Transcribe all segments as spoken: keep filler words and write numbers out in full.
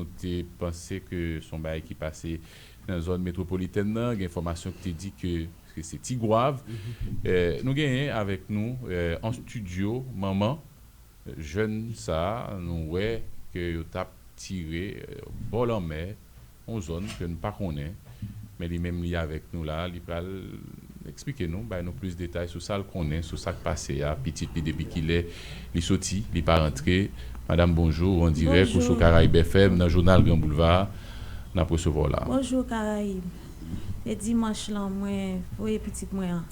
nou te panse ke se yon bagay ki pase nan zòn metwopolitèn nan. Gen enfòmasyon ki te di ke, ke se Tigwav. Eh, nou genyen avèk nou, eh, an estidyo, manman, eh, jèn sa a, nou wè ke yo t ap tire, eh, bò lanmè, yon zòn ke n pa konnen. Men li menm, li avèk nou la, li pral eksplike nou, bay nou plis detay sou sa l konnen, sou sa k pase a, pitit li, depi kilè li soti, li pa rantre. Madam, bonjou, ou an dirèk, ou sou Bonjou. Karayib F M, nan jounal Gran Boulva, n ap resevwa w la. Bonjou, Karayib. E dimanch lan, mwen voye pitit mwen an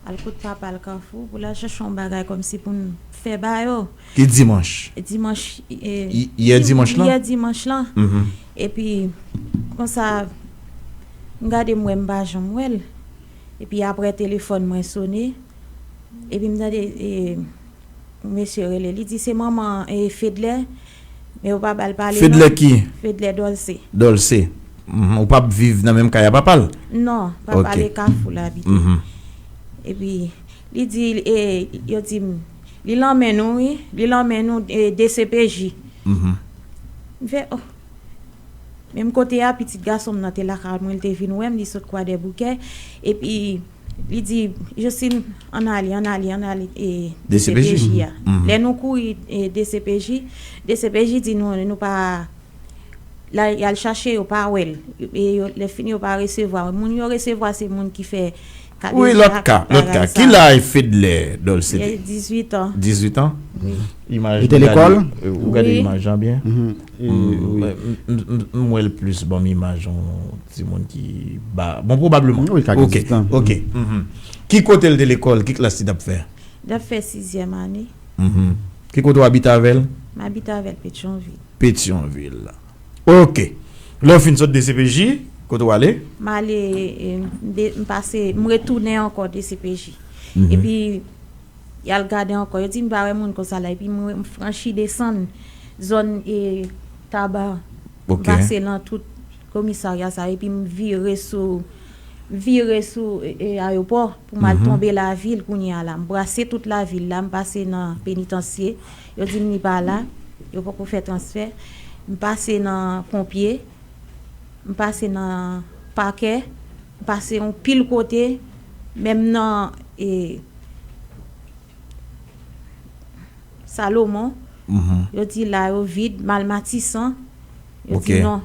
al kot papa l Kafou pou l al chèche yon bagay kòmsi pou n fè ba yo. Ki dimanch? Dimanch, e, Y-, yè di-, dimanch lan? Yè dimanch lan. Mhm. Epi, konsa, m gade, m wè m pa janm wè l. Epi apre, telefòn mwen sone. Epi m tande, e, mesye rele. Li di se manman, e, Fedlè. Men yo pa ba l pale non. Fedlè ki? Fedlè Dolce. Dolce. Mhm. Ou p ap viv nan menm kay a papa l? Non, papa l e Kafou l abite. Mhm. Epi, li di, e, yo di m, li lanmen nou, wi. Li lanmen nou, e, D C P J. Mhm. M fè, oh. Menm kote a, pitit gason m nan te lakay mwen, li te vin wè m, li sot Kwadèboukè. Epi, li di, Jocelyne, ann ale, ann ale, ann ale, e, D C P J. D C P J a. Mhm. Lè nou kouri, e, D C P J, D C P J di nou, nou pa, la, y al chache, yo pa wè l. E yo, lè fini, yo pa resevwa. Moun yo resevwa, se moun ki fè Wi, lòt ka, lòt ka. Ki laj Fedlè Dolce? Li gen dizuit an. Dizuit an? Wi. Imaj li te lekòl? Ou gade imaj lan byen? Mhm. E, wi. M, m, m, m wè l plis ban m imaj yon timoun ki ba, bon, pwobableman. Wi, ka gen dizuit an. Ok, ok. Mhm. Ki kote l te lekòl? Ki klas li t ap fè? Li t ap fè sizyèm ane. Mhm. Ki kote w abite avè l? M abite avè l Petyonvil. Petyonvil. Ok. Lè w fin sot D C P J, kote w ale? M ale, e, m de-, m pase, m retounen ankò D C P J. Mhm. Epi, y al gade ankò. Yo di m pa wè moun konsa la. Epi, m, m franchi desann zòn, e, Taba. Ok. M pase nan tout komisarya sa. Epi, m vire sou, m vire sou, e, e, ayewopò pou m al Mhm. tonbe lavil kounye a la. M brase tout lavil la. M pase nan penitansye. Yo di m li pa la, yo poko fè transfè. M pase nan ponpye, m pase nan pakè, m pase yon pil kote, menm nan, e, Salomon. Mhm. Yo di la yo vid, Malmatisan. Yo di Ok. non,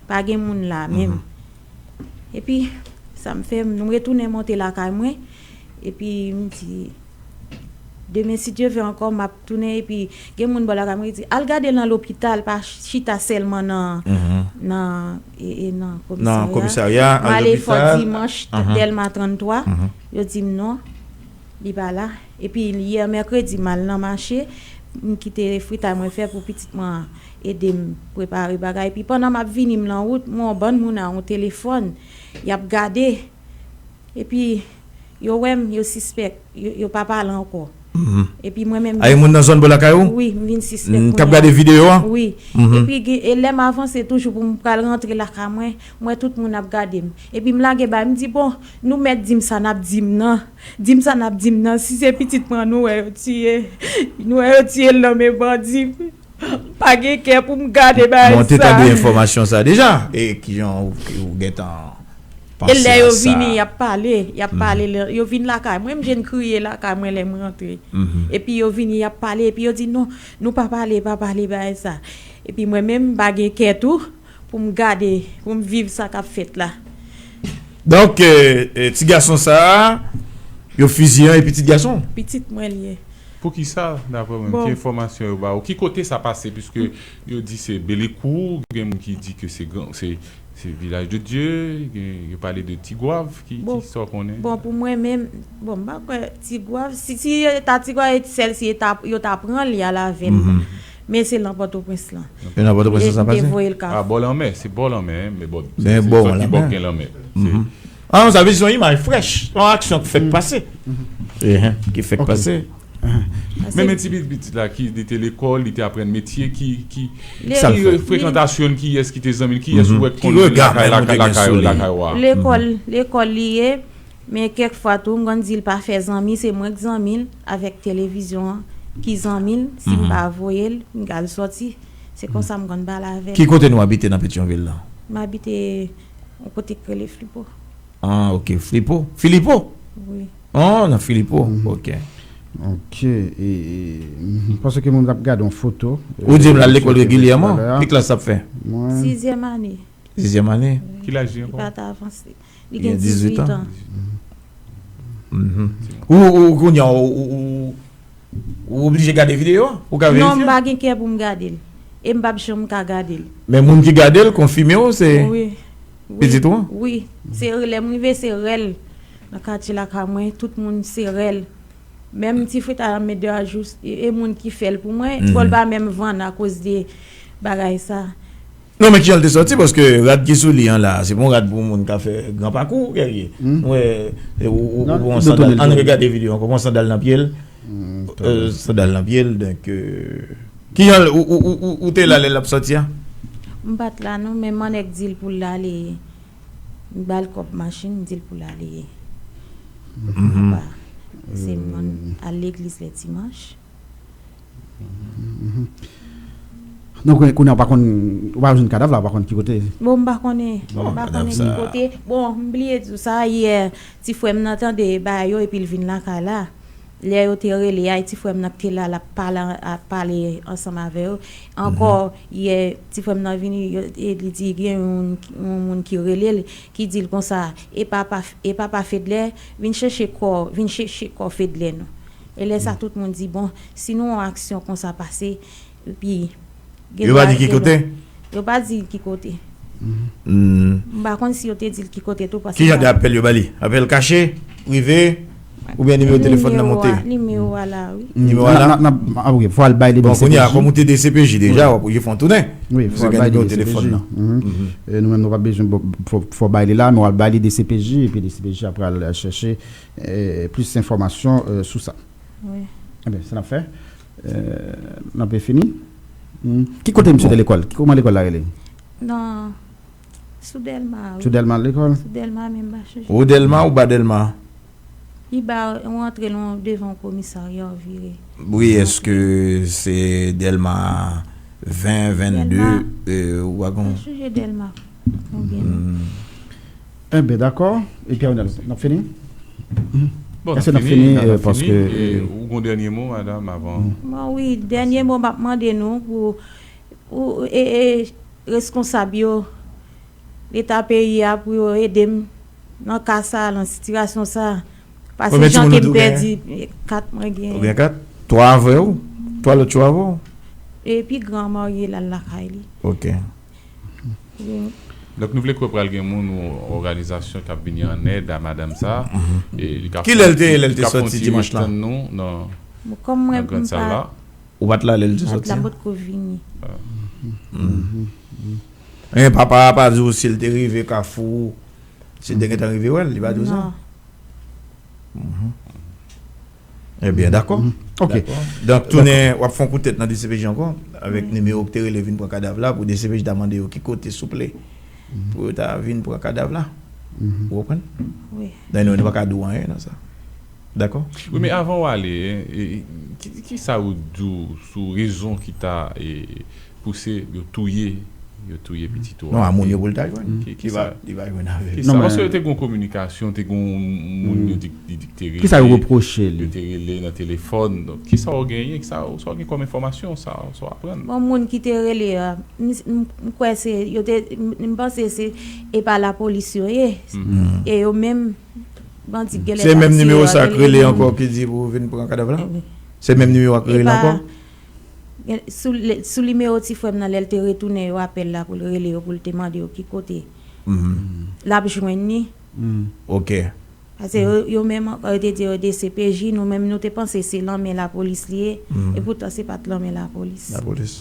pa gen moun la menm. Mhm. Epi, sa m fè, m retounen monte lakay mwen. Epi, m di, demen, si Dye vle ankò, m ap tounen. Epi, gen moun bò lakay mwen ki di, al gade l nan lopital, pa chita sèlman nan, Mhm. nan, e, e, nan Nan komisarya. Komisarya, al lopital. M ale Fò Dimanch, Mhm. Dèlma tranntwa. Mhm. Yo di m non, li pa la. Epi, yè mèkredi, m al nan mache, m kite fritay mwen fè pou pitit mwen an ede m prepare bagay. Epi, pandan m ap vini, m nan wout, m wè yon bann moun a yon telefòn, y ap gade. Epi, yo wè m, yo sispèk, yo, yo pa pale ankò. Mhm. Epi mwen menm A, e moun nan zòn bò lakay ou? Wi, m vin sispèk Mm, k ap kounye a. gade videyo a? Wi. Mhm. Epi, gen, e lè m avanse toujou pou m pral rantre lakay mwen, m wè tout moun ap gade m. Epi m lage bay, m di, bon, nou mèt di m sa n ap di m nan. Di m sa n ap di m nan. Si se pitit mwen nou wè yo tiye, nou wè yo tiye l nan men bandi. M pa gen kè pou m gade bagay sa. Bon, te tande enfòmasyon sa deja. E kijan ou, ou gentan panse a sa? E lè yo vini, y ap pale, y ap Mhm. pale. Lè yo vin lakay mwen, m jwenn kriye lakay mwen lè m rantre. Mhm. Epi yo vini, y ap pale, epi yo di, non, nou pa pale, pa pale bagay sa. Epi mwen menm, m pa gen kè tou pou m gade, pou m viv sa k ap fèt la. Donk, e, e, ti gason sa a, yo fiziye an, e pitit gason? Pitit mwen li ye. Poukisa, daprè w menm, Bon. ki enfòmasyon yo ba ou? Ki kote sa pase? Piske yo di se Belekou, gen moun ki di ke se gran, se, se Vilaj de Dye, gen, yo pale de Tigwav, ki, Bon. ki sa w konnen? Bon, pou mwen menm, bon, m pa kwè Tigwav, si, si e ta Tigwav, e sèl si e ta, yo ta pran li al avè l. Mhm. Men se nan Pòtoprens lan. E nan Pòtoprens E sa m te pase? voye l Kafou. A, bò lanmè, se bò lanmè, men bò, se, Men se bò zòn ki lanmè. bò k gen lanmè. Se Mhm. Ah, non, sa vle di se yon imaj frèch, yon aksyon ki fèk Mm. pase. Mhm. Ehn, ki fèk Ok. pase. Men, men ti pitit la ki li te lekòl, li te aprann metye, ki, ki, Sa l ki fè? frekantasyon, kiyès ki te zanmi l, kiyès Mhm. ou wè k Ki konn vin rega lakay, menm ou lakay, te gen lakay, sou li? lakay ou a? Lekòl, Mhm. lekòl li ye, men kèk fwa tou, m konn di l pa fè zanmi, se mwen k zanmi l, avèk televizyon an ki zanmi l, si m Mhm. pa voye l, m ka l sòti. Se konsa m konn pale avè l. Ki kote nou abite nan Petyonvil la? M abite yon kote k rele Flipo. Ah, ok, Flipo. Filipo? Wi. Oh, nan Filipo. Ok. Ok. E, e, m panse ke moun ap gade yon foto. Ou di m l al lekòl regilyèman? Ki klas l ap fè? Sizyèm ane. Sizyèm ane. Ki laj li ankò? Li pa t avanse. Li gen dizuit an. Mhm. Ou, ou, kounye a, ou, ou, ou, ou oblije gade videyo a pou ka verifye? Non, m pa gen kè pou m gade l. E m p ap janm ka gade l. Men moun ki gade l konfime w se pitit ou an? Wi, wi. Se lè m rive, se rèl. Nan katye lakay mwen, tout moun se rèl. Menm ti frita an met de ajou, e, e moun ki fè l pou mwen, bon, l pa menm vann akoz de bagay sa. Non, men kijan l te sòti? Paske rad ki sou li an la, se pa yon rad pou moun ka fè gran pakou, Guerrier. Mwen, e, ou, ou, ou pran sandal. Ann regade videyo an, ou pran sandal nan pye l. Euh, sandal nan pye l, donk, euh, kijan l, ou, ou, ou, ou, ou te la lè l ap sòti a? M pa t la non, men mannèk di l pou l ale. M ba l kòb machin, m di l pou l ale. Apa, se mwen al legliz lè dimanch. Donk, kounye a, ou pa konn, ou pa jwenn kadav la, ou pa konn ki kote? Bon, m pa konnen. M pa konnen ki kote. Bon, m bliye di w sa, yè, ti frè m nan tande bagay yo, epi l vin lakay la. Lè yo te rele a, e ti frè m nan ki te la, l ap pale, ap pale ansanm avè yo. Ankò, yè, ti frè m nan vini, yo, e li di gen yon, yon moun ki rele l, ki di l konsa, e papa, e papa Fedlè, vin chèche kò, vin chèche kò Fedlè non. E lè sa, tout moun di, bon, si nou yon aksyon konsa pase, epi gen dwa gen... Yo pa di ki kote? Yo pa di ki kote. M pa konn si yo te di l ki kote tou, paske... Ki jan de apèl yo ba li? Apèl kache, prive, oubyen nimewo telefòn nan monte? Nimewo a, nimewo a la, wi. Nimewo a la? N ap, n ap, ah, ok, fò al bay li D C P J. Bon, kounye a, kòm ou te D C P J deja, w ap oblije fè yon tounen. Wi, fò al bay li D C P J. E nou menm, nou pa bezwen, bon, fò, fò bay li la, men w al bay li D C P J, epi D C P J apre al chèche, eh, plis enfòmasyon, eh, sou sa. Wi. Enben, sa n ap fè. Eh, n ap fini. Hmm. Ki kote misye te lekòl? Kòman lekòl la rele? Nan, sou Dèlma, wi. Sou Dèlma lekòl? Sou Dèlma, menm pa chanje. Ou Dèlma ou ba Dèlma? Li ba, ou antre nan devan komisarya, ou vire. Wi, èske se Dèlma ven, vennde, eh, ou pa konn? Pa chanje Dèlma. Konbyen non? Enben, dakò. Epi, Arnel, n ap fini? Bon, èske n ap fini, n ap fini, paske, eh, ou gon dènye mo, madanm, avan? Bon, wi, dènye mo, m ap mande nou pou, pou, e, e, reskonsab yo, Leta peyi a, pou yo ede m nan ka sa, nan sitiyasyon sa. Paske jan ke m pèdi, eh, kat mwen gen. Ou gen kat? Twa avè w? Twa lòt yo avè w? E pi gran marye l al lakay li. Ok. Donk, nou vle kwè pral gen moun ou òganizasyon k ap vini an èd a madanm sa. E li ka... Kilè l te ye lè l te sòti dimanch lan? Nan, nan Grann Sal la. Ou pa t la lè l te sòti? Mwen pa t la, m potko vini. Enben, papa a pa di w si l te rive Kafou, si l te gentan rive wè l, li pa di w sa? Non. Ebyen, dakò. Ok. Dakò. Donk, tounen, w ap fè yon kout tèt nan D C P J ankò, avèk nimewo k te rele vin pran kadav la, pou D C P J ta mande yo ki kote, souple, pou yo ta vin pran kadav la. Ou konprann? Wi. Donk, nou, nou pa ka di w anyen nan sa. Dakò? Wi, men avan w ale, e, e, ki, ki sa ou di w sou rezon ki ta, e, pouse yo touye, yo touye pitit ou a? Non, a moun yo pou l ta jwenn. Ki, ki sa, li va jwenn avè l. Ki sa? Paske te gon kominikasyon, te gon moun yo di, di, di te rele. Ki sa yo repwoche li? Yo te rele nan telefòn. Donk, ki sa w genyen? Ki sa, sa w gen kòm enfòmasyon? Sa, sa w aprann? Bon, moun ki te rele a, m, m, m kwè se, yo te, m, m panse se, e pa lapolis yo ye. E yo menm, bandi genlè pa tire yo, yo rele moun. Se menm nimewo sa k rele ankò ki di pou vin pran kadav la? Se menm nimewo a k rele ankò? Gen, sou, sou nimewo ti frè m nan, lè l te retounen yo apèl la pou l rele yo, pou l te mande yo ki kote l ap jwenn li. Ok. Paske yo, yo menm ankò, yo te di yo D C P J, nou menm nou te panse se lanmen lapolis li ye, epoutan se pa t lanmen lapolis. Lapolis.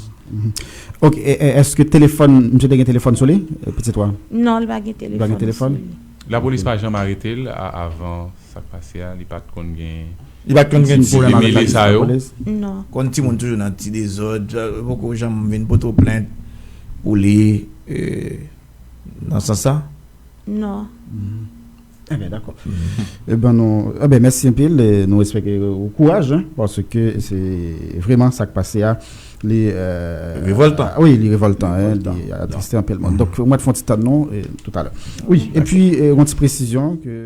Ok, e, e, èske telefòn, misye te gen telefòn sou li, e, pitit ou a? Non, li pa gen telefòn sou li. Lapolis pa janm arete l a-, avan sa k pase a, li pa t konn gen... Li pa t konn gen ti demele sa yo? Non. Konn timoun toujou nan ti dezòd, poko janm vin pote w plent pou li, e, nan sans sa? Non. Ebyen dakò. Ebyen nou, ebyen mèsi anpil, nou espere ou kouraj, paske se vrèman sa k pase a. Li euh, Revoltan. Wi, li revoltan, li atristé anpil moun. Donk mwen fè yon ti tann nou talè. Wi, epi yon ti presizyon ke